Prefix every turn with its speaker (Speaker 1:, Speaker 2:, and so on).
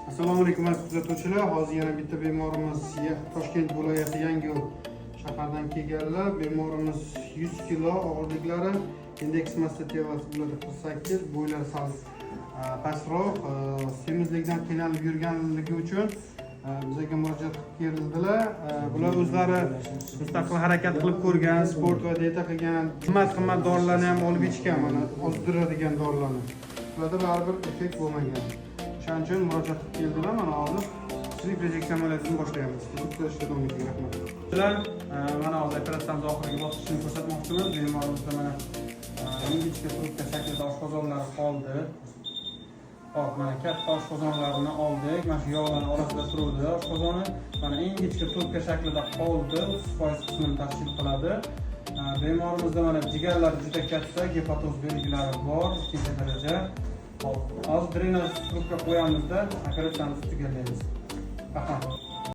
Speaker 1: Assalomu alaykum, aziz kuzatuvchilar. Hozir yana bitta bemorimiz Toshkent viloyati, Yangiyo'l shaharidan kelganlar. Bemorimiz 100 kilo og'irliklari, индекс массы тела bularda 48, bo'ylari sal pastroq, semizlikdan qiynalib yurganligi uchun bizga murojaat qilib keldilar. Bular o'zlari mustaqil harakat qilib ko'rgan, sport va dieta qilgan, qimmat qimmat dorilarni ham olib ichgan, mana ozdiradigan dorilarni. Ularda baribir effekt bo'lmagan. O'shaning uchun murojaat qilib keldilar. Mana hozir sleep rejeksiya amaliyotini boshlaymiz. Bizni kuzatishda davom eting, rahmat. Sizlar mana hozir operatsiyamiz oxirgi bosqichini ko'rsatmoqchimiz. Bemorimizda mana ingichka trubka shaklida oshqozonlari qoldi. Hop, mana katta oshqozonlarini oldik. Mana shu yog'larni orasida turuvdi oshqozoni. Mana ingichka trubka shaklida qoldi, 30% qismini tashkil qiladi. Bemorimizda mana jigarlari juda katta, gepatoz belgilari bor, ikkinchi daraja. Hop, hozir drenaj trubka qo'yamizda, operatsiyamizni tugallaymiz. Rahmat.